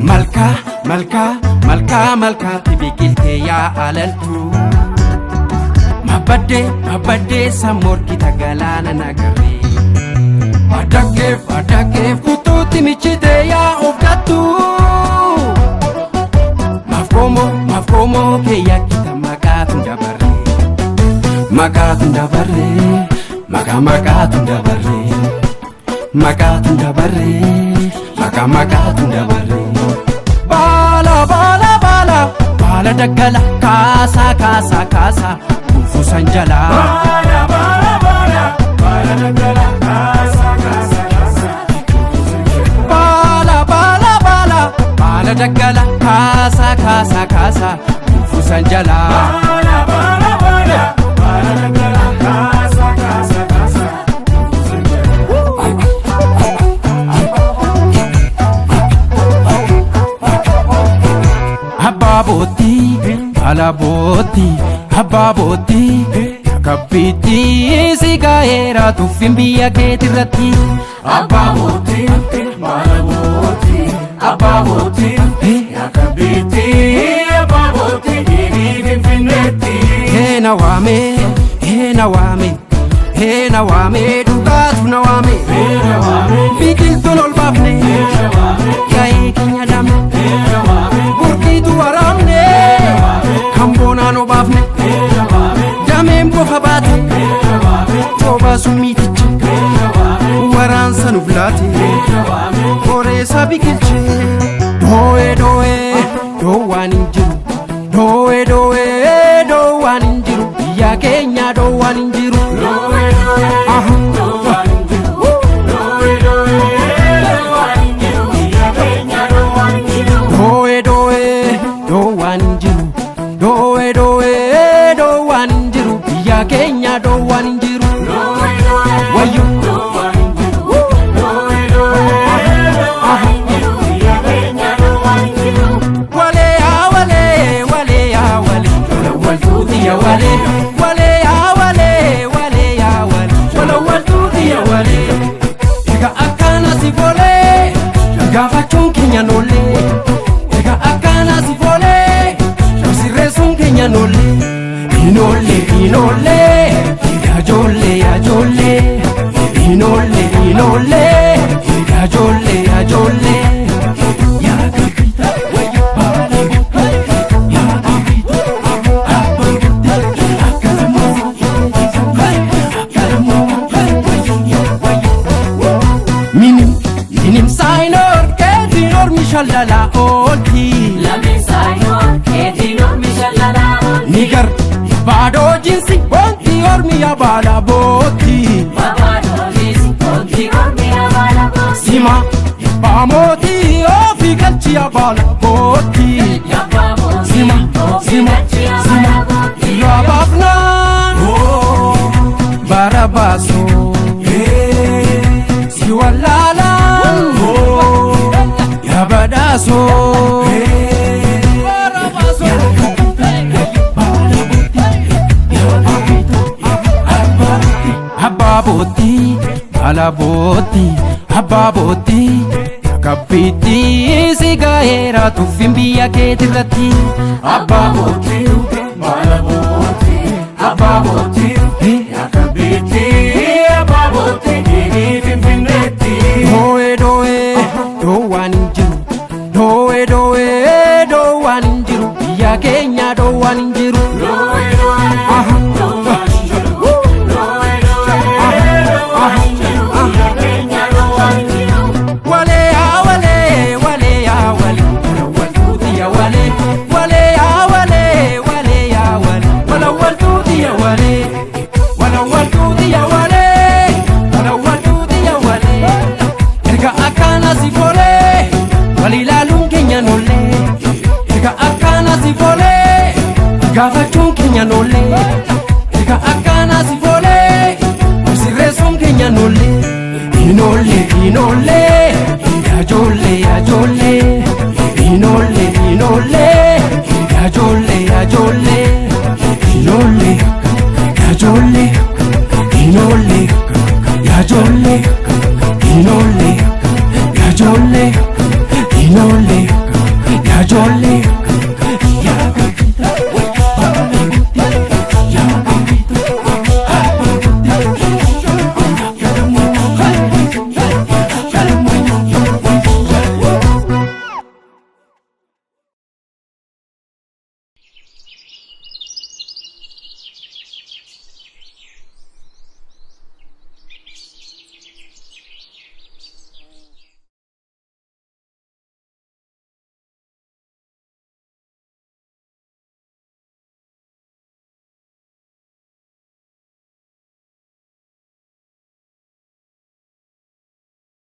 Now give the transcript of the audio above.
Malkaa malkaa malkaa malkaatti biqiltee yaa alaltu. Mabaddee mabaddee sammoorkita galaana nagarree. Adakkeef adakkeef kutuutti michitee yaa of gattu. Maaf koomoo maaf koomoo keeyyakkita maqaatu dabarree. Maqaatu dabarree maqaa maqaatu dabarree. Maqaatu dabarree maqaa maqaatu dabarree. Baala baala baala baala daggala kaasaa kaasaa kaasaa kufuusan jalaa. Baala baala baala baala daggala kaasaa kaasaa kaasaa. Baala baala baala baala daggala kaasaa kaasaa kaasaa kufuusan jalaa. Baala baala baala baala daggala kaasaa kaasaa kaasaa. Abbaa boottii baala boottii abbaa boottii kabbiitti si gaa'eera tuffin biyya keetirratti. Abbaa boottii baala boottii abbaa boottii yaa biitti abbaa boottii dhiibii finfinneetti. Heena waame heena waame heena waame dhugaatu na waame. Heena waame Biqiltuun ol baafne heena waame ga'ee keenya dhabne heena waame burqiitu waraabne kan boonaan obaafne heena waame dameen bofa baate heena waame cooba summiiticha heena waame waraansa nuuf laate heena waame. qoreessa biqilchee doo'ee doo'ee doowwaan hin jiru doo'ee doo'ee doowwaan hin jiru biyya keenya doowwaan hin jiru. Loowee loowee Aha. loowaan hin jiru. Loowee loowee loowaan hin jiru. Biyya keenya loowaan hin jiru. Doo'ee doo'ee doowwaan hin jiru doo'ee doo'ee doowwaan hin jiru biyya keenya doowwaan hin jiru. Loowee loowee Wayyo. loowaan hin jiru. Loowee loowee loowaan hin jiru. Biyya keenya loowaan hin jiru. Walee yaa walee walee yaa walee walawwaltuuti yaa walee walee yaa walee walee yaa walee walawwaltuuti yaa walee. Egaa akkana si folee gaafachuun keenya noollee egaa akkana si folee sirreessuun keenya noollee inoollee inoollee yajoollee yajoollee inoollee inoollee yajoollee yajoollee. Yaa gurgurta Minim minim saayinoor keetiin ormi shallala oolti. Nigar baadoo jinsi wanti ormi yabaala bootti. Sima baamooti ofi galchi yabaala bootti. Sima sima sima irraa baafnaan bara baasoo si wallaalaan yaa badhaasoo. Bara baasoo. Abbaa boottii baala boottii abbaa boottii kabbiitti si gaa'eera tuffin biyya keetirratti. Abbaa boottii baala boottii abbaa boottii yaa biitti abbaa boottii dhiibii finfinneetti. Doo'ee doo'ee doowwaan hin jiru doo'ee doo'ee doowwaan hin jiru biyya keenya doowwaan hin jiru. Loowee loowee Aha. loowaan hin jiru. Loowee loowee loowaan hin jiru. Biyya keenya loowaan hin jiru. Walee yaa walee walee yaa walee walawwaltuuti yaa walee walee yaa walee walee yaa walee walawwaltuuti yaa walee. Inoollee yaajollee yaajollee inoollee inoollee yaajollee yaajollee inoollee yaajollee inoollee yaajollee inoollee yaajollee inoollee yaajollee.